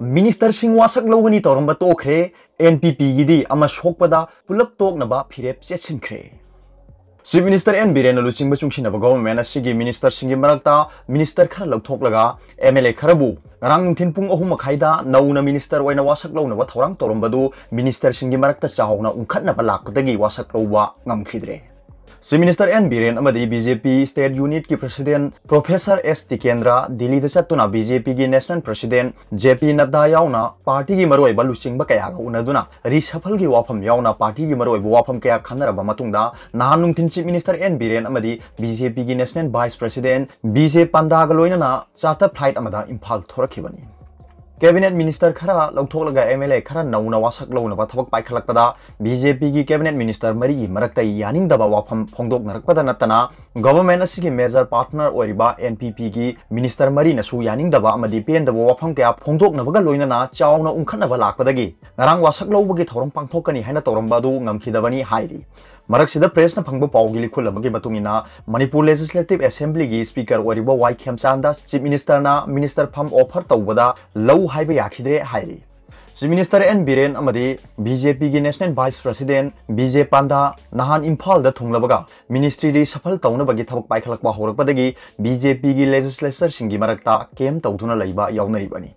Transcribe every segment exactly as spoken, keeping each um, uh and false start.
ꯃꯤꯅꯤꯁꯇꯔꯁꯤꯡ ꯋꯥꯁꯛ ꯂꯧꯒꯅꯤ ꯇꯧꯔꯝꯕ ꯇꯣꯛꯈ꯭ꯔꯦ, ꯑꯦꯟ ꯄꯤ ꯄꯤꯒꯤꯗꯤ ꯑꯃ ꯁꯣꯛꯄꯗ ꯄꯨꯂꯞ ꯇꯣꯛꯅꯕ ꯐꯤꯔꯦꯞ ꯆꯦꯠꯁꯤꯟꯈ꯭ꯔꯦ꯫ ꯆꯤꯐ ꯃꯤꯅꯤꯁꯇꯔ ꯑꯦꯟ ꯕꯤꯔꯦꯟꯅ ꯂꯨꯆꯤꯡꯕ ꯆꯨꯡꯁꯤꯟꯅꯕ ꯒꯣꯚꯔꯟꯃꯦꯟ ꯑꯁꯤꯒꯤ ꯃꯤꯅꯤꯁꯇꯔꯁꯤꯡꯒꯤ ꯃꯔꯛꯇ ꯃꯤꯅꯤꯁꯇꯔ ꯈꯔ ꯂꯧꯊꯣꯛꯂꯒ ꯑꯦꯝ ꯑꯦꯜ ꯑꯦ ꯈꯔꯕꯨ ꯉꯔꯥꯡ ꯅꯨꯡꯊꯤꯜ ꯄꯨꯡ ꯑꯍꯨꯝ ꯃꯈꯥꯏꯗ ꯅꯧꯅ ꯃꯤꯅꯤꯁꯇꯔ ꯑꯣꯏꯅ ꯋꯥꯁꯛ ꯂꯧꯅꯕ ꯊꯧꯔꯥꯡ ꯇꯧꯔꯝꯕꯗꯨ ꯃꯤꯅꯤꯁꯇꯔꯁꯤꯡꯒꯤ ꯃꯔꯛꯇ ꯆꯥꯎꯅ ꯎꯪꯈꯠꯅꯕ ꯂꯥꯛꯄꯗꯒꯤ ꯋꯥꯁꯛ ꯂꯧꯕ ꯉꯝꯈꯤꯗ꯭ꯔꯦ꯫ ꯆꯤꯐ ꯃꯤꯅꯤꯁꯇꯔ ꯑꯦꯟ ꯕꯤꯔꯦꯟ ꯑꯃꯗꯤ ꯕꯤ ꯖꯦ ꯄꯤ ꯁ꯭ꯇꯦꯠ ꯌꯨꯅꯤꯠꯀꯤ ꯄ꯭ꯔꯁꯤꯗꯦꯟ ꯄ꯭ꯔꯣꯐꯦꯁꯔ ꯑꯦꯁ ꯇꯤꯀꯦꯟꯗ꯭ꯔ ꯗꯤꯜꯂꯤꯗ ꯆꯠꯇꯨꯅ ꯕꯤ ꯖꯦ ꯄꯤꯒꯤ ꯅꯦꯁꯅꯦꯜ ꯄ꯭ꯔꯁꯤꯗꯦꯟ ꯖꯦ ꯄꯤ ꯅꯗ꯭ꯗꯥ ꯌꯥꯎꯅ ꯄꯥꯔꯇꯤꯒꯤ ꯃꯔꯨꯑꯣꯏꯕ ꯂꯨꯆꯤꯡꯕ ꯀꯌꯥꯒ ꯎꯅꯗꯨꯅ ꯔꯤꯁꯐꯜꯒꯤ ꯋꯥꯐꯝ ꯌꯥꯎꯅ ꯄꯥꯔꯇꯤꯒꯤ ꯃꯔꯨꯑꯣꯏꯕ ꯋꯥꯐꯝ ꯀꯌꯥ ꯈꯟꯅꯔꯕ ꯃꯇꯨꯡꯗ ꯅꯍꯥꯟ ꯅꯨꯡꯊꯤꯜ ꯆꯤꯐ ꯃꯤꯅꯤꯁꯇꯔ ꯑꯦꯟ ꯕꯤꯔꯦꯟ ꯑꯃꯗꯤ ꯕꯤ ꯖꯦ ꯄꯤꯒꯤ national vice president B J ꯄꯥꯟꯗꯥꯒ ꯂꯣꯏꯅꯅ ꯆꯥꯔꯇꯔ ꯐ꯭ꯂꯥꯏꯠ ꯑꯃꯗ ꯏꯝꯐꯥꯜ ꯊꯣꯔꯛꯈꯤꯕꯅꯤ꯫ ꯀꯦꯕꯤꯅꯦꯠ ꯃꯤꯅꯤꯁꯇꯔ ꯈꯔ ꯂꯧꯊꯣꯛꯂꯒ ꯑꯦꯝ ꯑꯦꯜ ꯑꯦ ꯈꯔ ꯅꯧꯅ ꯋꯥꯁꯛ ꯂꯧꯅꯕ ꯊꯕꯛ ꯄꯥꯏꯈꯠꯂꯛꯄꯗ ꯕꯤ ꯖꯦ ꯄꯤꯒꯤ ꯀꯦꯕꯤꯅꯦꯠ ꯃꯤꯅꯤꯁꯇꯔ ꯃꯔꯤꯒꯤ ꯃꯔꯛꯇ ꯌꯥꯅꯤꯡꯗꯕ ꯋꯥꯐꯝ ꯐꯣꯡꯗꯣꯛꯅꯔꯛꯄꯗ ꯅꯠꯇꯅ ꯒꯣꯚꯔꯟꯃꯦꯟ ꯑꯁꯤꯒꯤ ꯃꯦꯖꯔ ꯄꯥꯔꯠꯅꯔ ꯑꯣꯏꯔꯤꯕ ꯑꯦꯟ ꯄꯤ ꯄꯤꯒꯤ ꯃꯤꯅꯤꯁꯇꯔ ꯃꯔꯤꯅꯁꯨ ꯌꯥꯅꯤꯡꯗꯕ ꯑꯃꯗꯤ ꯄꯦꯟꯗꯕ ꯋꯥꯐꯝ ꯀꯌꯥ ꯐꯣꯡꯗꯣꯛꯅꯕꯒ ꯂꯣꯏꯅꯅ ꯆꯥꯎꯅ ꯎꯪꯈꯠꯅꯕ ꯂꯥꯛꯄꯗꯒꯤ ꯉꯔꯥꯡ ꯋꯥꯁꯛ ꯂꯧꯕꯒꯤ ꯊꯧꯔꯝ ꯄꯥꯡꯊꯣꯛꯀꯅꯤ ꯍꯥꯏꯅ ꯇꯧꯔꯝꯕ ꯑꯗꯨ ꯉꯝꯈꯤꯗꯕꯅꯤ ꯍꯥꯏꯔꯤ꯫ ꯃꯔꯛꯁꯤꯗ ꯄ꯭ꯔꯦꯁꯅ ꯐꯪꯕ ꯄꯥꯎꯒꯤ ꯂꯤꯈꯨꯜ ꯑꯃꯒꯤ ꯃꯇꯨꯡ ꯏꯟꯅ ꯃꯅꯤꯄꯨꯔ ꯂꯦꯖꯤꯁꯂꯦꯇꯤꯚ ꯑꯦꯁꯦꯝꯕ꯭ꯂꯤꯒꯤ ꯁ꯭ꯄꯤꯀꯔ ꯑꯣꯏꯔꯤꯕ ꯋꯥꯏ ꯈꯦꯝꯆꯥꯟꯗ ꯆꯤꯐ ꯃꯤꯅꯤꯁꯇꯔꯅ ꯃꯤꯅꯤꯁꯇꯔ ꯐꯝ ꯑꯣꯐꯔ ꯇꯧꯕꯗ ꯂꯧ ꯍꯥꯏꯕ ꯌꯥꯈꯤꯗ꯭ꯔꯦ ꯍꯥꯏꯔꯤ꯫ ꯆꯤꯐ ꯃꯤꯅꯤꯁꯇꯔ ꯑꯦꯟ ꯕꯤꯔꯦꯟ ꯑꯃꯗꯤ ꯕꯤ ꯖꯦ ꯄꯤꯒꯤ national vice president B J Panda ꯅꯍꯥꯟ ꯏꯝꯐꯥꯜꯗ ꯊꯨꯡꯂꯕꯒ ꯃꯤꯅꯤꯁꯇ꯭ꯔꯤ ꯔꯤꯁꯐꯜ ꯇꯧꯅꯕꯒꯤ ꯊꯕꯛ ꯄꯥꯏꯈꯠꯂꯛꯄ ꯍꯧꯔꯛꯄꯗꯒꯤ ꯕꯤ ꯖꯦ ꯄꯤꯒꯤ ꯂꯦꯖꯤꯁꯂꯦꯆꯔꯁꯤꯡꯒꯤ ꯃꯔꯛꯇ ꯀꯦꯝ ꯇꯧꯗꯨꯅ ꯂꯩꯕ ꯌꯥꯎꯅꯔꯤꯕꯅꯤ꯫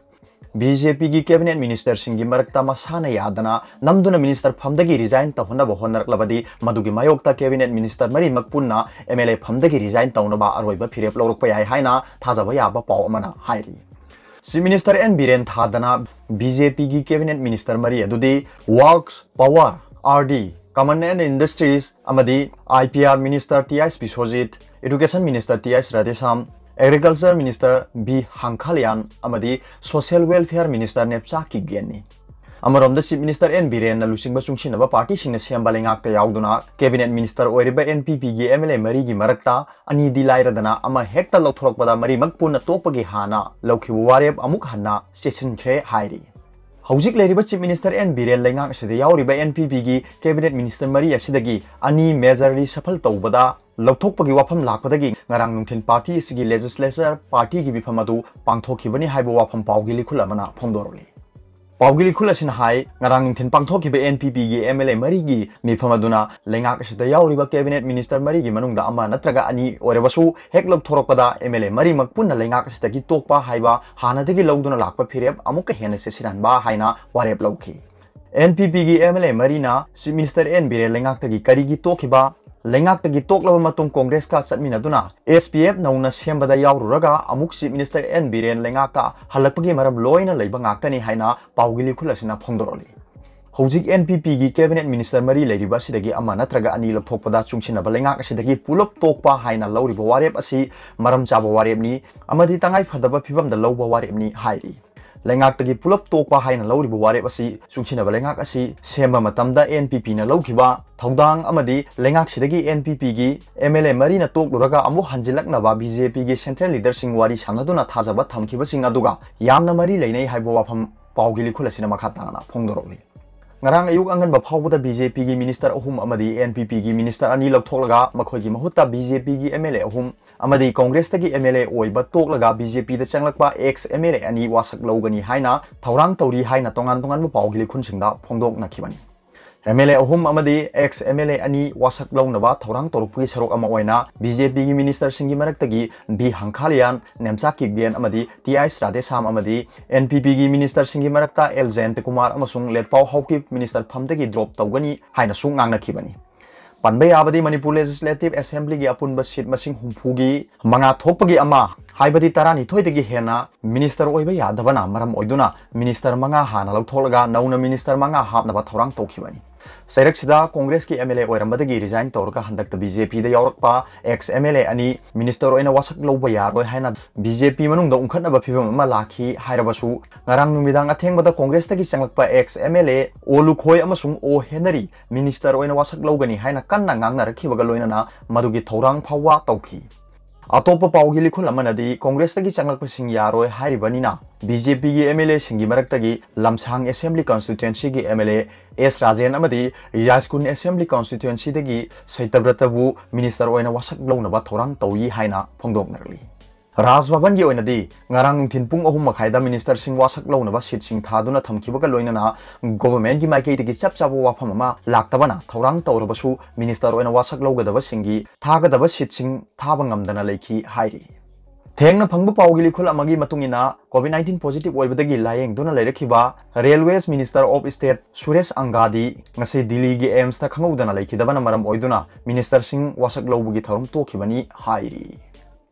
ꯕꯤ ꯖꯦ ꯄꯤꯒꯤ ꯀꯦꯕꯤꯅꯦꯠ ꯃꯤꯅꯤꯁꯇꯔꯁꯤꯡꯒꯤ ꯃꯔꯛꯇ ꯃꯁꯥꯅ ꯌꯥꯗꯅ ꯅꯝꯗꯨꯅ ꯃꯤꯅꯤꯁꯇꯔ ꯐꯝꯗꯒꯤ ꯔꯤꯖꯥꯏꯟ ꯇꯧꯍꯟꯅꯕ ꯍꯣꯠꯅꯔꯛꯂꯕꯗꯤ ꯃꯗꯨꯒꯤ ꯃꯥꯌꯣꯛꯇ ꯀꯦꯕꯤꯅꯦꯠ ꯃꯤꯅꯤꯁꯇꯔ ꯃꯔꯤꯃꯛ ꯄꯨꯟꯅ ꯑꯦꯝ ꯑꯦꯜ ꯑꯦ ꯐꯝꯗꯒꯤ ꯔꯤꯖꯥꯏꯟ ꯇꯧꯅꯕ ꯑꯔꯣꯏꯕ ꯐꯤꯔꯦꯞ ꯂꯧꯔꯛꯄ ꯌꯥꯏ ꯍꯥꯏꯅ ꯊꯥꯖꯕ ꯌꯥꯕ ꯄꯥꯎ ꯑꯃꯅ ꯍꯥꯏꯔꯤ꯫ ꯆꯤꯐ ꯃꯤꯅꯤꯁꯇꯔ ꯑꯦꯟ ꯕꯤꯔꯦꯟ ꯊꯥꯗꯅ ꯕꯤ ꯖꯦ ꯄꯤꯒꯤ ꯀꯦꯕꯤꯅꯦꯠ ꯃꯤꯅꯤꯁꯇꯔ ꯃꯔꯤ ꯑꯗꯨꯗꯤ works, power, R D, commerce and industries ꯑꯃꯗꯤ I P R minister T I Biswajit, education minister T I Radheshyam, agriculture minister B Hangkhalian ꯑꯃꯗꯤ ꯁꯣꯁꯤꯌꯦꯜ ꯋꯦꯜꯐꯤꯌꯔ ꯃꯤꯅꯤꯁꯇꯔ ꯅꯦꯞꯆꯥ ꯀꯤꯞꯒꯦꯟꯅꯤ꯫ ꯑꯃꯔꯣꯝꯗ ꯆꯤꯐ ꯃꯤꯅꯤꯁꯇꯔ ꯑꯦꯟ ꯕꯤꯔꯦꯟꯅ ꯂꯨꯆꯤꯡꯕ ꯆꯨꯡꯁꯤꯟꯅꯕ ꯄꯥꯔꯇꯤꯁꯤꯡꯅ ꯁꯦꯝꯕ ꯂꯩꯉꯥꯛꯇ ꯌꯥꯎꯗꯨꯅ ꯀꯦꯕꯤꯅꯦꯠ ꯃꯤꯅꯤꯁꯇꯔ ꯑꯣꯏꯔꯤꯕ N P P M L ꯑꯦ ꯃꯔꯤꯒꯤ ꯃꯔꯛꯇ ꯑꯅꯤꯗꯤ ꯂꯥꯏꯔꯗꯅ ꯑꯃ ꯍꯦꯛꯇ ꯂꯧꯊꯣꯔꯛꯄꯗ ꯃꯔꯤꯃꯛ ꯄꯨꯟꯅ ꯇꯣꯛꯄꯒꯤ ꯍꯥꯟꯅ ꯂꯧꯈꯤꯕ ꯋꯥꯔꯦꯞ ꯑꯃꯨꯛ ꯍꯟꯅ ꯆꯦꯠꯁꯤꯟꯈ꯭ꯔꯦ ꯍꯥꯏꯔꯤ꯫ ꯍꯧꯖꯤꯛ ꯂꯩꯔꯤꯕ ꯆꯤꯐ ꯃꯤꯅꯤꯁꯇꯔ ꯑꯦꯟ ꯕꯤꯔꯦꯟ ꯂꯩꯉꯥꯛ ꯑꯁꯤꯗ ꯌꯥꯎꯔꯤꯕ ꯑꯦꯟ ꯄꯤ ꯄꯤꯒꯤ ꯀꯦꯕꯤꯅꯦꯠ ꯃꯤꯅꯤꯁꯇꯔ ꯃꯔꯤ ꯑꯁꯤꯗꯒꯤ ꯑꯅꯤ ꯃꯦꯖꯔ ꯔꯤꯁꯐꯜ ꯇꯧꯕꯗ ꯂꯧꯊꯣꯛꯄꯒꯤ ꯋꯥꯐꯝ ꯂꯥꯛꯄꯗꯒꯤ ꯉꯔꯥꯡ ꯅꯨꯡꯊꯤꯜ ꯄꯥꯔꯇꯤ ꯑꯁꯤꯒꯤ ꯂꯦꯖꯤꯁꯂꯦꯆꯔ ꯄꯥꯔꯇꯤꯒꯤ ꯃꯤꯐꯝ ꯑꯗꯨ ꯄꯥꯡꯊꯣꯛꯈꯤꯕꯅꯤ ꯍꯥꯏꯕ ꯋꯥꯐꯝ ꯄꯥꯎꯒꯤ ꯂꯤꯈꯨꯜ ꯑꯃꯅ ꯐꯣꯡꯗꯣꯔꯛꯂꯤ꯫ ꯄꯥꯎꯒꯤ ꯂꯤꯈꯨꯜ ꯑꯁꯤꯅ ꯍꯥꯏ, ꯉꯔꯥꯡ ꯅꯨꯡꯊꯤꯜ ꯄꯥꯡꯊꯣꯛꯈꯤꯕ NPPꯒꯤ MLA ꯃꯔꯤꯒꯤ ꯃꯤꯐꯝ ꯑꯗꯨꯅ ꯂꯩꯉꯥꯛ ꯑꯁꯤꯗ ꯌꯥꯎꯔꯤꯕ cabinet minister ꯃꯔꯤꯒꯤ ꯃꯅꯨꯡꯗ ꯑꯃ ꯅꯠꯇ꯭ꯔꯒ ꯑꯅꯤ ꯑꯣꯏꯔꯕꯁꯨ ꯍꯦꯛ ꯂꯧꯊꯣꯔꯛꯄꯗ MLA ꯃꯔꯤꯃꯛ ꯄꯨꯟꯅ ꯂꯩꯉꯥꯛ ꯑꯁꯤꯗꯒꯤ ꯇꯣꯛꯄ ꯍꯥꯏꯕ ꯍꯥꯟꯅꯗꯒꯤ ꯂꯧꯗꯨꯅ ꯂꯥꯛꯄ ꯐꯤꯔꯦꯞ ꯑꯃꯨꯛꯀ ꯍꯦꯟꯅ ꯆꯦꯠꯁꯤꯟꯍꯟꯕ ꯍꯥꯏꯅ ꯋꯥꯔꯦꯞ ꯂꯧꯈꯤ꯫ NPPꯒꯤ MLA ꯃꯔꯤꯅ Chief Minister N ꯕꯤꯔꯦꯟ ꯂꯩꯉꯥꯛꯇꯒꯤ ꯀꯔꯤꯒꯤ ꯇꯣꯛꯈꯤꯕ, ꯂꯩꯉꯥꯛꯇꯒꯤ ꯇꯣꯛꯂꯕ ꯃꯇꯨꯡ ꯀꯣꯡꯒ꯭ꯔꯦꯁꯀ ꯆꯠꯃꯤꯟꯅꯗꯨꯅ SPF ꯅꯧꯅ ꯁꯦꯝꯕꯗ ꯌꯥꯎꯔꯨꯔꯒ ꯑꯃꯨꯛ Chief Minister N ꯕꯤꯔꯦꯟ ꯂꯩꯉꯥꯛꯇ ꯍꯜꯂꯛꯄꯒꯤ ꯃꯔꯝ ꯂꯣꯏꯅ ꯂꯩꯕ ꯉꯥꯛꯇꯅꯤ ꯍꯥꯏꯅ ꯄꯥꯎꯒꯤ ꯂꯤꯈꯨꯜ ꯑꯁꯤꯅ ꯐꯣꯡꯗꯣꯔꯛꯂꯤ꯫ ꯍꯧꯖꯤꯛ NPPꯒꯤ cabinet minister ꯃꯔꯤ ꯂꯩꯔꯤꯕ ꯑꯁꯤꯗꯒꯤ ꯑꯃ ꯅꯠꯇ꯭ꯔꯒ ꯑꯅꯤ ꯂꯧꯊꯣꯛꯄꯗ ꯆꯨꯡꯁꯤꯟꯅꯕ ꯂꯩꯉꯥꯛ ꯑꯁꯤꯗꯒꯤ ꯄꯨꯂꯞ ꯇꯣꯛꯄ ꯍꯥꯏꯅ ꯂꯧꯔꯤꯕ ꯋꯥꯔꯦꯞ ꯑꯁꯤ ꯃꯔꯝ ꯆꯥꯕ ꯋꯥꯔꯦꯞꯅꯤ ꯑꯃꯗꯤ ꯇꯉꯥꯏ ꯐꯗꯕ ꯐꯤꯕꯝꯗ ꯂꯧꯕ ꯋꯥꯔꯦꯞꯅꯤ ꯍꯥꯏꯔꯤ꯫ ꯂꯩꯉꯥꯛꯇꯒꯤ ꯄꯨꯂꯞ ꯇꯣꯛꯄ ꯍꯥꯏꯅ ꯂꯧꯔꯤꯕ ꯋꯥꯔꯦꯞ ꯑꯁꯤ ꯆꯨꯡꯁꯤꯟꯅꯕ ꯂꯩꯉꯥꯛ ꯑꯁꯤ ꯁꯦꯝꯕ ꯃꯇꯝꯗ NPPꯅ ꯂꯧꯈꯤꯕ ꯊꯧꯗꯥꯡ ꯑꯃꯗꯤ ꯂꯩꯉꯥꯛꯁꯤꯗꯒꯤ NPPꯒꯤ MLA ꯃꯔꯤꯅ ꯇꯣꯛꯂꯨꯔꯒ ꯑꯃꯨꯛ ꯍꯟꯖꯤꯜꯂꯛꯅꯕ BJPꯒꯤ central leaderꯁꯤꯡ ꯋꯥꯔꯤ ꯁꯥꯟꯅꯗꯨꯅ ꯊꯥꯖꯕ ꯊꯝꯈꯤꯕꯁꯤꯡ ꯑꯗꯨꯒ ꯌꯥꯝꯅ ꯃꯔꯤ ꯂꯩꯅꯩ ꯍꯥꯏꯕ ꯋꯥꯐꯝ ꯄꯥꯎꯒꯤ ꯂꯤꯈꯨꯜ ꯑꯁꯤꯅ ꯃꯈꯥ ꯇꯥꯅ ꯐꯣꯡꯗꯣꯔꯛꯂꯤ꯫ ꯉꯔꯥꯡ ꯑꯌꯨꯛ ꯑꯉꯟꯕ ꯐꯥꯎꯕꯗ BJPꯒꯤ minister ꯑꯍꯨꯝ ꯑꯃꯗꯤ NPPꯒꯤ minister ꯑꯅꯤ ꯂꯧꯊꯣꯛꯂꯒ ꯃꯈꯣꯏꯒꯤ ꯃꯍꯨꯠꯇ BJPꯒꯤ MLA ꯑꯍꯨꯝ ꯑꯃꯗꯤ ꯀꯣꯡꯒ꯭ꯔꯦꯁꯇꯒꯤ MLA ꯑꯣꯏꯕ ꯇꯣꯛꯂꯒ BJPꯗ ꯆꯪꯂꯛꯄ ex MLA ꯑꯅꯤ ꯋꯥꯁꯛ ꯂꯧꯒꯅꯤ ꯍꯥꯏꯅ ꯊꯧꯔꯥꯡ ꯇꯧꯔꯤ ꯍꯥꯏꯅ ꯇꯣꯉꯥꯟ ꯇꯣꯉꯥꯟꯕ ꯄꯥꯎꯒꯤ ꯂꯤꯈꯨꯜꯁꯤꯡꯗ ꯐꯣꯡꯗꯣꯛꯅꯈꯤꯕꯅꯤ꯫ MLA ꯑꯍꯨꯝ ꯑꯃꯗꯤ ex MLA ꯑꯅꯤ ꯋꯥꯁꯛ ꯂꯧꯅꯕ ꯊꯧꯔꯥꯡ ꯇꯧꯔꯛꯄꯒꯤ ꯁꯔꯨꯛ ꯑꯃ ꯑꯣꯏꯅ BJPꯒꯤ ministerꯁꯤꯡꯒꯤ ꯃꯔꯛꯇꯒꯤ B ꯍꯪꯈꯥꯂꯤꯌꯥꯟ, ꯅꯦꯝꯆꯥ ꯀꯤꯞꯒꯦꯟ ꯑꯃꯗꯤ T I ꯁ꯭ꯔꯥꯙꯦꯁꯥꯝ ꯑꯃꯗꯤ NPPꯒꯤ ministerꯁꯤꯡꯒꯤ ꯃꯔꯛꯇ L ꯖꯌꯟꯇꯀꯨꯃꯥꯔ ꯑꯃꯁꯨꯡ ꯂꯦꯠꯄꯥꯎ ꯍꯥꯎꯀꯤꯞ minister ꯐꯝꯗꯒꯤ drop ꯇꯧꯒꯅꯤ ꯍꯥꯏꯅꯁꯨ ꯉꯥꯡꯅꯈꯤꯕꯅꯤ꯫ ꯄꯟꯕ ꯌꯥꯕꯗꯤ ꯃꯅꯤꯄꯨꯔ Legislative Assemblyꯒꯤ ꯑꯄꯨꯟꯕ seat ꯃꯁꯤꯡ ꯍꯨꯝꯐꯨꯒꯤ ꯃꯉꯥ ꯊꯣꯛꯄꯒꯤ ꯑꯃ, ꯍꯥꯏꯕꯗꯤ ꯇꯔꯥꯅꯤꯊꯣꯏꯗꯒꯤ ꯍꯦꯟꯅ minister ꯑꯣꯏꯕ ꯌꯥꯗꯕꯅ ꯃꯔꯝ ꯑꯣꯏꯗꯨꯅ minister ꯃꯉꯥ ꯍꯥꯟꯅ ꯂꯧꯊꯣꯛꯂꯒ ꯅꯧꯅ minister ꯃꯉꯥ ꯍꯥꯞꯅꯕ ꯊꯧꯔꯥꯡ ꯇꯧꯈꯤꯕꯅꯤ꯫ ꯆꯩꯔꯛꯁꯤꯗ ꯀꯣꯡꯒ꯭ꯔꯦꯁꯀꯤ MLA ꯑꯣꯏꯔꯝꯕꯗꯒꯤ resign ꯇꯧꯔꯒ ꯍꯟꯗꯛꯇ BJPꯗ ꯌꯥꯎꯔꯛꯄ ex MLA ꯑꯅꯤ minister ꯑꯣꯏꯅ ꯋꯥꯁꯛ ꯂꯧꯕ ꯌꯥꯔꯣꯏ ꯍꯥꯏꯅ BJP ꯃꯅꯨꯡꯗ ꯎꯪꯈꯠꯅꯕ ꯐꯤꯕꯝ ꯑꯃ ꯂꯥꯛꯈꯤ ꯍꯥꯏꯔꯕꯁꯨ, ꯉꯔꯥꯡ ꯅꯨꯃꯤꯗꯥꯡ ꯑꯊꯦꯡꯕꯗ ꯀꯣꯡꯒ꯭ꯔꯦꯁꯇꯒꯤ ꯆꯪꯂꯛꯄ ex MLA ꯑꯣ ꯂꯨꯈꯣꯏ ꯑꯃꯁꯨꯡ ꯑꯣ ꯍꯦꯅꯔꯤ minister ꯑꯣꯏꯅ ꯋꯥꯁꯛ ꯂꯧꯒꯅꯤ ꯍꯥꯏꯅ ꯀꯟꯅ ꯉꯥꯡꯅꯔꯛꯈꯤꯕꯒ ꯂꯣꯏꯅꯅ ꯃꯗꯨꯒꯤ ꯊꯧꯔꯥꯡ ꯐꯥꯎꯕ ꯇꯧꯈꯤ꯫ ꯑꯇꯣꯞꯄ ꯄꯥꯎꯒꯤ ꯂꯤꯈꯨꯜ ꯑꯃꯅꯗꯤ ꯀꯣꯡꯒ꯭ꯔꯦꯁꯇꯒꯤ ꯆꯪꯂꯛꯄꯁꯤꯡ ꯌꯥꯔꯣꯏ ꯍꯥꯏꯔꯤꯕꯅꯤꯅ, ꯕꯤ ꯖꯦ ꯄꯤꯒꯤ ꯑꯦꯝ ꯑꯦꯜ ꯑꯦꯁꯤꯡꯒꯤ ꯃꯔꯛꯇꯒꯤ ꯂꯝꯁꯥꯡ ꯑꯦꯁꯦꯝꯕ꯭ꯂꯤ ꯀꯟꯁꯇꯤꯇ꯭ꯋꯦꯟꯁꯤꯒꯤ M L A S Rajen ꯑꯃꯗꯤ ꯌꯥꯏꯁ꯭ꯀꯨꯟ ꯑꯦꯁꯦꯝꯕ꯭ꯂꯤ ꯀꯟꯁꯇꯤꯇ꯭ꯋꯦꯟꯁꯤꯗꯒꯤ ꯁꯩꯇꯕ꯭ꯔꯇꯕꯨ ꯃꯤꯅꯤꯁꯇꯔ ꯑꯣꯏꯅ ꯋꯥꯁꯛ ꯂꯧꯅꯕ ꯊꯧꯔꯥꯡ ꯇꯧꯏ ꯍꯥꯏꯅ ꯐꯣꯡꯗꯣꯛꯅꯔꯛꯂꯤ꯫ ꯔꯥꯖ ꯚꯕꯟꯒꯤ ꯑꯣꯏꯅꯗꯤ ꯉꯔꯥꯡ ꯅꯨꯡꯊꯤꯟ ꯄꯨꯡ ꯑꯍꯨꯝ ꯃꯈꯥꯏꯗ ꯃꯤꯅꯤꯁꯇꯔꯁꯤꯡ ꯋꯥꯁꯛ ꯂꯧꯅꯕ ꯁꯤꯠꯁꯤꯡ ꯊꯥꯗꯨꯅ ꯊꯝꯈꯤꯕꯒ ꯂꯣꯏꯅꯅ ꯒꯣꯚꯔꯟꯃꯦꯟꯠꯀꯤ ꯃꯥꯏꯀꯩꯗꯒꯤ ꯆꯞ ꯆꯥꯕ ꯋꯥꯐꯝ ꯑꯃ ꯂꯥꯛꯇꯕꯅ ꯊꯧꯔꯥꯡ ꯇꯧꯔꯕꯁꯨ ꯃꯤꯅꯤꯁꯇꯔ ꯑꯣꯏꯅ ꯋꯥꯁꯛ ꯂꯧꯒꯗꯕꯁꯤꯡꯒꯤ ꯊꯥꯒꯗꯕ ꯁꯤꯠꯁꯤꯡ ꯊꯥꯕ ꯉꯝꯗꯅ ꯂꯩꯈꯤ ꯍꯥꯏꯔꯤ꯫ ꯊꯦꯡꯅ ꯐꯪꯕ ꯄꯥꯎꯒꯤ ꯂꯤꯈꯨꯜ ꯑꯃꯒꯤ ꯃꯇꯨꯡ ꯏꯟꯅ, ꯀꯣꯚꯤꯗ ꯅꯥꯏꯟꯇꯤꯟ ꯄꯣꯖꯤꯇꯤꯚ ꯑꯣꯏꯕꯗꯒꯤ ꯂꯥꯌꯦꯡꯗꯨꯅ ꯂꯩꯔꯛꯈꯤꯕ railways minister of state Suresh Angadi ꯉꯁꯤ ꯗꯤꯜꯂꯤꯒꯤ ꯑꯦꯝꯁꯇ ꯈꯪꯍꯧꯗꯅ ꯂꯩꯈꯤꯗꯕꯅ ꯃꯔꯝ ꯑꯣꯏꯗꯨꯅ ꯃꯤꯅꯤꯁꯇꯔꯁꯤꯡ ꯋꯥꯁꯛ ꯂꯧꯕꯒꯤ ꯊꯧꯔꯝ ꯇꯣꯛꯈꯤꯕꯅꯤ ꯍꯥꯏꯔꯤ꯫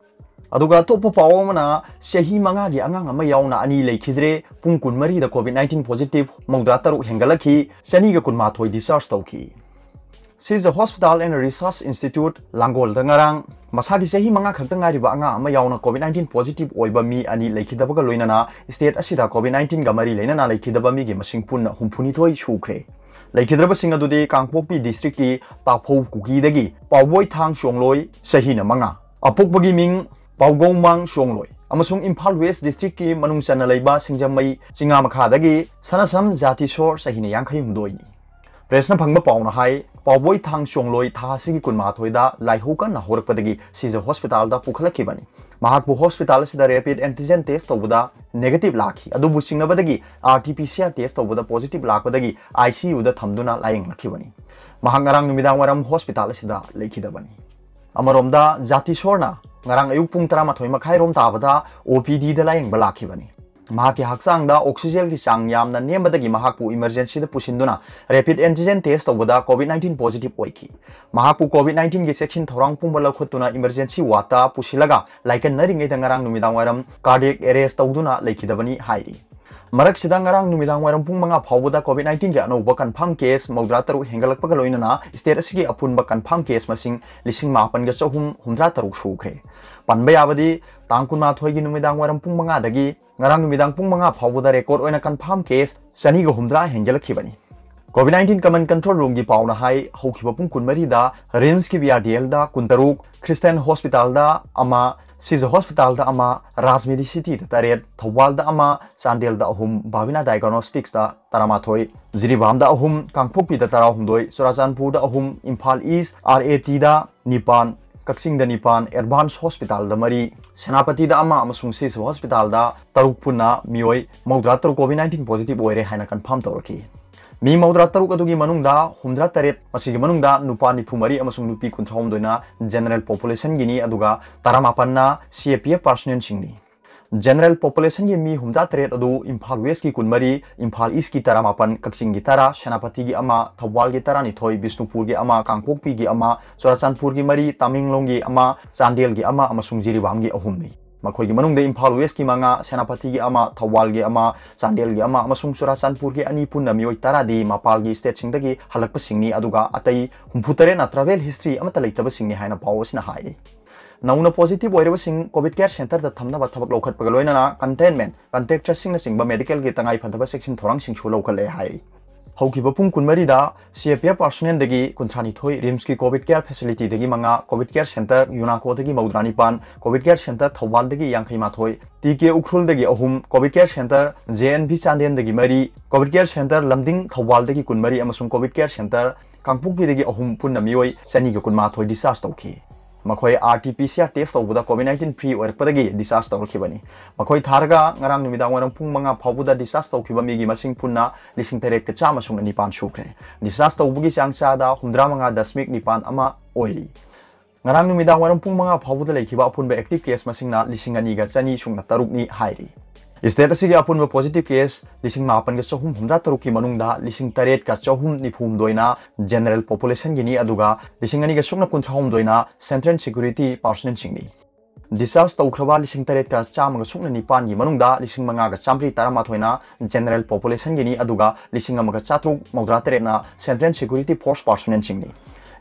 ꯑꯗꯨꯒ ꯑꯇꯣꯞꯄ ꯄꯥꯎ ꯑꯃꯅ, ꯆꯍꯤ ꯃꯉꯥꯒꯤ ꯑꯉꯥꯡ ꯑꯃ ꯌꯥꯎꯅ ꯑꯅꯤ ꯂꯩꯈꯤꯗ꯭ꯔꯦ꯫ ꯄꯨꯡ ꯀꯨꯟꯃꯔꯤꯗ ꯀꯣꯚꯤꯗ ꯅꯥꯏꯟꯇꯤꯟ ꯄꯣꯖꯤꯇꯤꯚ ꯃꯧꯗ꯭ꯔꯥ ꯇꯔꯨꯛ ꯍꯦꯟꯒꯠꯂꯛꯈꯤ꯫ ꯆꯅꯤꯒ ꯀꯨꯟꯃꯥꯊꯣꯏ ꯗꯤꯁꯆꯥꯔꯖ ꯇꯧꯈꯤ꯫ ꯁꯤꯖ ꯍꯣꯁꯄꯤꯇꯥꯜ ꯑꯦꯟ ꯔꯤꯁꯔꯆ ꯏꯟꯁꯇꯤꯇ꯭ꯌꯨꯠ ꯂꯥꯡꯒꯣꯜꯗ ꯉꯔꯥꯡ ꯃꯁꯥꯒꯤ ꯆꯍꯤ ꯃꯉꯥ ꯈꯛꯇ ꯉꯥꯏꯔꯤꯕ ꯑꯉꯥꯡ ꯑꯃ ꯌꯥꯎꯅ ꯀꯣꯚꯤꯗ ꯅꯥꯏꯟꯇꯤꯟ ꯄꯣꯖꯤꯇꯤꯚ ꯑꯣꯏꯕ ꯃꯤ ꯑꯅꯤ ꯂꯩꯈꯤꯗꯕꯒ ꯂꯣꯏꯅꯅ ꯁ꯭ꯇꯦꯠ ꯑꯁꯤꯗ ꯀꯣꯚꯤꯗ ꯅꯥꯏꯟꯇꯤꯟꯒ ꯃꯔꯤ ꯂꯩꯅꯅ ꯂꯩꯈꯤꯗꯕ ꯃꯤꯒꯤ ꯃꯁꯤꯡ ꯄꯨꯟꯅ ꯍꯨꯝꯐꯨꯅꯤꯊꯣꯏ ꯁꯨꯈ꯭ꯔꯦ꯫ ꯂꯩꯈꯤꯗ꯭ꯔꯕꯁꯤꯡ ꯑꯗꯨꯗꯤ ꯀꯥꯡꯄꯣꯛꯄꯤ ꯗꯤꯁꯇ꯭ꯔꯤꯛꯀꯤ ꯇꯥꯐꯧ ꯀꯨꯀꯤꯗꯒꯤ ꯄꯥꯎꯕꯣꯏ ꯊꯥꯡ ꯆꯣꯡꯂꯣꯏ, ꯆꯍꯤꯅ ꯃꯉꯥ, ꯑꯄꯣꯛꯄꯒꯤ ꯃꯤꯡ ꯄꯥꯎꯒꯧꯃꯥꯡ ꯆꯣꯡꯂꯣꯏ, ꯑꯃꯁꯨꯡ ꯏꯝꯐꯥꯜ ꯋꯦꯁ ꯗꯤꯁꯇ꯭ꯔꯤꯛꯀꯤ ꯃꯅꯨꯡ ꯆꯟꯅ ꯂꯩꯕ ꯁꯤꯡꯖꯃꯩ ꯆꯤꯉꯥꯃꯈꯥꯗꯒꯤ ꯁꯅꯁꯝ ꯖꯥꯇꯤꯁꯣꯔ, ꯆꯍꯤꯅ ꯌꯥꯡꯈꯩ ꯍꯨꯝꯗꯣꯏꯅꯤ꯫ ꯄ꯭ꯔꯦꯁꯅ ꯐꯪꯕ ꯄꯥꯎꯅ ꯍꯥꯏ, ꯄꯥꯎꯕꯣꯏ ꯊꯥꯡ ꯆꯣꯡꯂꯣꯏ ꯊꯥ ꯑꯁꯤꯒꯤ ꯀꯨꯟꯃꯥꯊꯣꯏꯗ ꯂꯥꯏꯍꯧ ꯀꯟꯅ ꯍꯧꯔꯛꯄꯗꯒꯤ ꯁꯤꯖ ꯍꯣꯁꯄꯤꯇꯥꯜꯗ ꯄꯨꯈꯠꯂꯛꯈꯤꯕꯅꯤ꯫ ꯃꯍꯥꯛꯄꯨ ꯍꯣꯁꯄꯤꯇꯥꯜ ꯑꯁꯤꯗ ꯔꯦꯄꯤꯗ ꯑꯦꯟꯇꯤꯖꯦꯟ ꯇꯦꯁ ꯇꯧꯕꯗ ꯅꯦꯒꯦꯇꯤꯚ ꯂꯥꯛꯈꯤ꯫ ꯑꯗꯨꯕꯨ ꯆꯤꯡꯅꯕꯗꯒꯤ R T P C R test ꯇꯧꯕꯗ ꯄꯣꯖꯤꯇꯤꯚ ꯂꯥꯛꯄꯗꯒꯤ ꯑꯥꯏ ꯁꯤ ꯌꯨꯗ ꯊꯝꯗꯨꯅ ꯂꯥꯌꯦꯡꯂꯛꯈꯤꯕꯅꯤ꯫ ꯃꯍꯥꯛ ꯉꯔꯥꯡ ꯅꯨꯃꯤꯗꯥꯡ ꯋꯥꯏꯔꯝ ꯍꯣꯁꯄꯤꯇꯥꯜ ꯑꯁꯤꯗ ꯂꯩꯈꯤꯗꯕꯅꯤ꯫ ꯑꯃꯔꯣꯝꯗ, ꯖꯥꯇꯤꯁꯣꯔꯅ ꯉꯔꯥꯡ ꯑꯌꯨꯛ ꯄꯨꯡ ꯇꯔꯥꯃꯥꯊꯣꯏ ꯃꯈꯥꯏ ꯔꯣꯝ ꯇꯥꯕꯗ ꯑꯣ ꯄꯤ ꯗꯤꯗ ꯂꯥꯌꯦꯡꯕ ꯂꯥꯛꯈꯤꯕꯅꯤ꯫ ꯃꯍꯥꯛꯀꯤ ꯍꯛꯆꯥꯡꯗ ꯑꯣꯛꯁꯤꯖꯦꯟꯒꯤ ꯆꯥꯡ ꯌꯥꯝꯅ ꯅꯦꯝꯕꯗꯒꯤ ꯃꯍꯥꯛꯄꯨ ꯏꯃꯔꯖꯦꯟꯁꯤꯗ ꯄꯨꯁꯤꯟꯗꯨꯅ ꯔꯦꯄꯤꯗ ꯑꯦꯟꯇꯤꯖꯦꯟ ꯇꯦꯁ ꯇꯧꯕꯗ ꯀꯣꯚꯤꯗ ꯅꯥꯏꯟꯇꯤꯟ ꯄꯣꯖꯤꯇꯤꯚ ꯑꯣꯏꯈꯤ꯫ ꯃꯍꯥꯛꯄꯨ ꯀꯣꯚꯤꯗ ꯅꯥꯏꯟꯇꯤꯟꯒꯤ ꯆꯦꯛꯁꯤꯟ ꯊꯧꯔꯥꯡ ꯄꯨꯝꯕ ꯂꯧꯈꯠꯇꯨꯅ ꯏꯃꯔꯖꯦꯟꯁꯤ ꯋꯥꯔꯗꯇ ꯄꯨꯁꯤꯜꯂꯒ ꯂꯥꯏꯀꯠꯅꯔꯤꯉꯩꯗ ꯉꯔꯥꯡ ꯅꯨꯃꯤꯗꯥꯡ ꯋꯥꯏꯔꯝ ꯀꯥꯔꯗꯤꯌꯦꯛ ꯑꯦꯔꯦꯁ ꯇꯧꯗꯨꯅ ꯂꯩꯈꯤꯗꯕꯅꯤ ꯍꯥꯏꯔꯤ꯫ ꯃꯔꯛꯁꯤꯗ, ꯉꯔꯥꯡ ꯅꯨꯃꯤꯗꯥꯡ ꯋꯥꯏꯔꯝ ꯄꯨꯡ ꯃꯉꯥ ꯐꯥꯎꯕꯗ ꯀꯣꯚꯤꯗ ꯅꯥꯏꯟꯇꯤꯟꯒꯤ ꯑꯅꯧꯕ ꯀꯟꯐꯥꯔꯝ ꯀꯦꯁ ꯃꯧꯗ꯭ꯔꯥ ꯇꯔꯨꯛ ꯍꯦꯟꯒꯠꯂꯛꯄꯒ ꯂꯣꯏꯅꯅ ꯁ꯭ꯇꯦꯠ ꯑꯁꯤꯒꯤ ꯑꯄꯨꯟꯕ ꯀꯟꯐꯥꯔꯝ ꯀꯦꯁ ꯃꯁꯤꯡ ꯂꯤꯁꯤꯡ ꯃꯥꯄꯟꯒ ꯆꯍꯨꯝ ꯍꯨꯝꯗ꯭ꯔꯥ ꯇꯔꯨꯛ ꯁꯨꯈ꯭ꯔꯦ꯫ ꯄꯟꯕ ꯌꯥꯕꯗꯤ, ꯇꯥꯡ ꯀꯨꯟꯃꯥꯊꯣꯏꯒꯤ ꯅꯨꯃꯤꯗꯥꯡ ꯋꯥꯏꯔꯝ ꯄꯨꯡ ꯃꯉꯥꯗꯒꯤ ꯉꯔꯥꯡ ꯅꯨꯃꯤꯗꯥꯡ ꯄꯨꯡ ꯃꯉꯥ ꯐꯥꯎꯕꯗ ꯔꯦꯀꯣꯔꯗ ꯑꯣꯏꯅ ꯀꯟꯐꯥꯔꯝ ꯀꯦꯁ ꯆꯅꯤꯒ ꯍꯨꯝꯗ꯭ꯔꯥ ꯍꯦꯟꯒꯠꯂꯛꯈꯤꯕꯅꯤ꯫ COVID nineteen Command Control Roomꯒꯤ ꯄꯥꯎꯅ ꯍꯥꯏ, ꯍꯧꯈꯤꯕ ꯄꯨꯡ ꯀꯨꯟꯃꯔꯤꯗ RIMSꯀꯤ VRDLꯗ ꯀꯨꯟꯇꯔꯨꯛ, Christian Hospitalꯗ ꯑꯃ, Sija Hospitalꯗ ꯑꯃ, Raj Medicityꯗ ꯇꯔꯦꯠ, ꯊꯧꯕꯥꯜꯗ ꯑꯃ, ꯆꯥꯟꯗꯦꯜꯗ ꯑꯍꯨꯝ, Bhavina Diagnosticsꯇ ꯇꯔꯥꯃꯥꯊꯣꯏ, ꯖꯤꯔꯤꯕꯥꯝꯗ ꯑꯍꯨꯝ, ꯀꯥꯡꯄꯣꯛꯄꯤꯗ ꯇꯔꯥꯍꯨꯝꯗꯣꯏ, ꯆꯨꯔꯥꯆꯥꯟꯄꯨꯔꯗ ꯑꯍꯨꯝ, ꯏꯝꯐꯥꯜ East RATꯗ ꯅꯤꯄꯥꯟ, ꯀꯛꯆꯤꯡꯗ ꯅꯤꯄꯥꯟ, Advance Hospitalꯗ ꯃꯔꯤ, ꯁꯦꯅꯥꯄꯇꯤꯗ ꯑꯃ ꯑꯃꯁꯨꯡ Sija Hospitalꯗ ꯇꯔꯨꯛ ꯄꯨꯟꯅ ꯃꯤꯑꯣꯏ ꯃꯧꯗ꯭ꯔꯥ ꯇꯔꯨꯛ COVID nineteen positive ꯑꯣꯏꯔꯦ ꯍꯥꯏꯅ confirm ꯇꯧꯔꯛꯈꯤ꯫ ꯃꯤ ꯃꯧꯗ꯭ꯔꯥ ꯇꯔꯨꯛ ꯑꯗꯨꯒꯤ ꯃꯅꯨꯡꯗ ꯍꯨꯝꯗ꯭ꯔꯥ ꯇꯔꯦꯠ, ꯃꯁꯤꯒꯤ ꯃꯅꯨꯡꯗ ꯅꯨꯄꯥ ꯅꯤꯐꯨ ꯃꯔꯤ ꯑꯃꯁꯨꯡ ꯅꯨꯄꯤ ꯀꯨꯟꯊ꯭ꯔꯥ ꯍꯨꯝꯗꯣꯏꯅ general populationꯒꯤꯅꯤ, ꯑꯗꯨꯒ ꯇꯔꯥꯃꯥꯄꯟꯅ CAPF personnelꯁꯤꯡꯅꯤ꯫ General populationꯒꯤ ꯃꯤ ꯍꯨꯝꯗ꯭ꯔꯥ ꯇꯔꯦꯠ ꯑꯗꯨ ꯏꯝꯐꯥꯜ Westꯀꯤ ꯀꯨꯟꯃꯔꯤ, ꯏꯝꯐꯥꯜ Eastꯀꯤ ꯇꯔꯥꯃꯥꯄꯟ, ꯀꯛꯆꯤꯡꯒꯤ ꯇꯔꯥ, ꯁꯦꯅꯥꯄꯇꯤꯒꯤ ꯑꯃ, ꯊꯧꯕꯥꯜꯒꯤ ꯇꯔꯥꯅꯤꯊꯣꯏ, ꯕꯤꯁꯅꯨꯄꯨꯔꯒꯤ ꯑꯃ, ꯀꯥꯡꯄꯣꯛꯄꯤꯒꯤ ꯑꯃ, ꯆꯨꯔꯥꯆꯥꯟꯄꯨꯔꯒꯤ ꯃꯔꯤ, ꯇꯃꯦꯡꯂꯣꯡꯒꯤ ꯑꯃ, ꯆꯥꯟꯗꯦꯜꯒꯤ ꯑꯃ ꯑꯃꯁꯨꯡ ꯖꯤꯔꯤꯕꯥꯝꯒꯤ ꯑꯍꯨꯝꯅꯤ꯫ ꯃꯈꯣꯏꯒꯤ ꯃꯅꯨꯡꯗ ꯏꯝꯐꯥꯜ Westꯀꯤ ꯃꯉꯥ, ꯁꯦꯅꯥꯄꯇꯤꯒꯤ ꯑꯃ, ꯊꯧꯕꯥꯜꯒꯤ ꯑꯃ, ꯆꯥꯟꯗꯦꯜꯒꯤ ꯑꯃ ꯑꯃꯁꯨꯡ ꯆꯨꯔꯥꯆꯥꯟꯄꯨꯔꯒꯤ ꯑꯅꯤ ꯄꯨꯟꯅ ꯃꯤꯑꯣꯏ ꯇꯔꯥꯗꯤ ꯃꯄꯥꯜꯒꯤ stateꯁꯤꯡꯗꯒꯤ ꯍꯜꯂꯛꯄꯁꯤꯡꯅꯤ, ꯑꯗꯨꯒ ꯑꯇꯩ ꯍꯨꯝꯐꯨꯇꯔꯦꯠꯅ travel history ꯑꯃꯠꯇ ꯂꯩꯇꯕꯁꯤꯡꯅꯤ ꯍꯥꯏꯅ ꯄꯥꯎ ꯑꯁꯤꯅ ꯍꯥꯏ꯫ ꯅꯧꯅ positive ꯑꯣꯏꯔꯕꯁꯤꯡ COVID care centreꯗ ꯊꯝꯅꯕ ꯊꯕꯛ ꯂꯧꯈꯠꯄꯒ ꯂꯣꯏꯅꯅ containment, contact tracingꯅꯆꯤꯡꯕ medicalꯒꯤ ꯇꯉꯥꯏ ꯐꯗꯕ ꯆꯦꯛꯁꯤꯟ ꯊꯧꯔꯥꯡꯁꯤꯡꯁꯨ ꯂꯧꯈꯠꯂꯦ ꯍꯥꯏ꯫ ꯍꯧꯈꯤꯕ ꯄꯨꯡ ꯀꯨꯟꯃꯔꯤꯗ CAPF personnelꯗꯒꯤ ꯀꯨꯟꯊ꯭ꯔꯥꯅꯤꯊꯣꯏ, RIMSꯀꯤ COVID care facilityꯗꯒꯤ ꯃꯉꯥ, COVID care center ꯌꯨꯅꯥꯀꯣꯗꯒꯤ ꯃꯧꯗ꯭ꯔꯥꯅꯤꯄꯥꯟ, COVID care center ꯊꯧꯕꯥꯜꯗꯒꯤ ꯌꯥꯡꯈꯩ ꯃꯥꯊꯣꯏ, TK ꯎꯈ꯭ꯔꯨꯜꯗꯒꯤ ꯑꯍꯨꯝ, COVID care center JNV ꯆꯥꯟꯗꯦꯜꯗꯒꯤ ꯃꯔꯤ, COVID care center ꯂꯝꯗꯤꯡ ꯊꯧꯕꯥꯜꯗꯒꯤ ꯀꯨꯟꯃꯔꯤ ꯑꯃꯁꯨꯡ COVID care center ꯀꯥꯡꯄꯣꯛꯄꯤꯗꯒꯤ ꯑꯍꯨꯝ, ꯄꯨꯟꯅ ꯃꯤꯑꯣꯏ ꯆꯅꯤꯒ ꯀꯨꯟꯃꯥꯊꯣꯏ discharge ꯇꯧꯈꯤ꯫ ꯃꯈꯣꯏ RT-PCR test ꯇꯧꯕꯗ COVID nineteen free ꯑꯣꯏꯔꯛꯄꯗꯒꯤ discharge ꯇꯧꯔꯛꯈꯤꯕꯅꯤ꯫ ꯃꯈꯣꯏ ꯊꯥꯔꯒ ꯉꯔꯥꯡ ꯅꯨꯃꯤꯗꯥꯡ ꯋꯥꯏꯔꯝ ꯄꯨꯡ ꯃꯉꯥ ꯐꯥꯎꯕꯗ discharge ꯇꯧꯈꯤꯕ ꯃꯤꯒꯤ ꯃꯁꯤꯡ ꯄꯨꯟꯅ ꯂꯤꯁꯤꯡ ꯇꯔꯦꯠꯀ ꯆꯥꯝꯃ ꯁꯨꯞꯅ ꯅꯤꯄꯥꯟ ꯁꯨꯈ꯭ꯔꯦ꯫ Discharge ꯇꯧꯕꯒꯤ ꯆꯥꯡ ꯆꯥꯗ ꯍꯨꯝꯗ꯭ꯔꯥ ꯃꯉꯥ ꯗꯁꯃꯤꯛ ꯅꯤꯄꯥꯟ ꯑꯃ ꯑꯣꯏꯔꯤ꯫ ꯉꯔꯥꯡ ꯅꯨꯃꯤꯗꯥꯡ ꯋꯥꯏꯔꯝ ꯄꯨꯡ ꯃꯉꯥ ꯐꯥꯎꯕꯗ ꯂꯩꯈꯤꯕ ꯑꯄꯨꯟꯕ active case ꯃꯁꯤꯡꯅ ꯂꯤꯁꯤꯡ ꯑꯅꯤꯒ ꯆꯅꯤ ꯁꯨꯞꯅ ꯇꯔꯨꯛꯅꯤ ꯍꯥꯏꯔꯤ꯫ State ꯑꯁꯤꯒꯤ ꯑꯄꯨꯟꯕ positive case ꯂꯤꯁꯤꯡ ꯃꯥꯄꯟꯒ ꯆꯍꯨꯝ ꯍꯨꯝꯗ꯭ꯔꯥ ꯇꯔꯨꯛꯀꯤ ꯃꯅꯨꯡꯗ ꯂꯤꯁꯤꯡ ꯇꯔꯦꯠꯀ ꯆꯍꯨꯝ ꯅꯤꯐꯨ ꯍꯨꯝꯗꯣꯏꯅ general populationꯒꯤꯅꯤ, ꯑꯗꯨꯒ ꯂꯤꯁꯤꯡ ꯑꯅꯤꯒ ꯁꯨꯞꯅ ꯀꯨꯟꯊ꯭ꯔꯥ ꯍꯨꯝꯗꯣꯏꯅ central security personnelꯁꯤꯡꯅꯤ꯫ Discharge ꯇꯧꯈ꯭ꯔꯕ ꯂꯤꯁꯤꯡ ꯇꯔꯦꯠꯀ ꯆꯥꯝꯃꯒ ꯁꯨꯞꯅ ꯅꯤꯄꯥꯟꯒꯤ ꯃꯅꯨꯡꯗ ꯂꯤꯁꯤꯡ ꯃꯉꯥꯒ ꯆꯥꯝꯃꯔꯤ ꯇꯔꯥꯃꯥꯊꯣꯏꯅ general populationꯒꯤꯅꯤ, ꯑꯗꯨꯒ ꯂꯤꯁꯤꯡ ꯑꯃꯒ ꯆꯥꯇ꯭ꯔꯨꯛ ꯃꯧꯗ꯭ꯔꯥ ꯇꯔꯦꯠꯅ central security force personnelꯁꯤꯡꯅꯤ꯫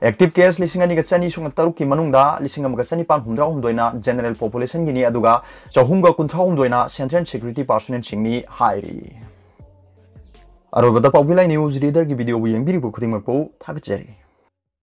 Active case ꯂꯤꯁꯤꯡ ꯑꯅꯤꯒ ꯆꯅꯤ ꯁꯨꯞꯅ ꯇꯔꯨꯛꯀꯤ ꯃꯅꯨꯡꯗ ꯂꯤꯁꯤꯡ ꯑꯃꯒ ꯆꯅꯤꯄꯥꯟ ꯍꯨꯝꯗ꯭ꯔꯥ ꯍꯨꯝꯗꯣꯏꯅ general populationꯒꯤꯅꯤ, ꯑꯗꯨꯒ ꯆꯍꯨꯝꯒ ꯀꯨꯟꯊ꯭ꯔꯥ ꯍꯨꯝꯗꯣꯏꯅ central security personnelꯁꯤꯡꯅꯤ ꯍꯥꯏꯔꯤ꯫ ꯑꯔꯣꯏꯕꯗ ꯄꯥꯎꯕꯤ ꯂꯥꯏ ꯅ꯭ꯌꯨꯁ ꯔꯤꯗꯔꯒꯤ ꯚꯤꯗꯤꯑꯣꯕꯨ ꯌꯦꯡꯕꯤꯔꯤꯕ ꯈꯨꯗꯤꯡꯃꯛꯄꯨ ꯊꯥꯒꯠꯆꯔꯤ꯫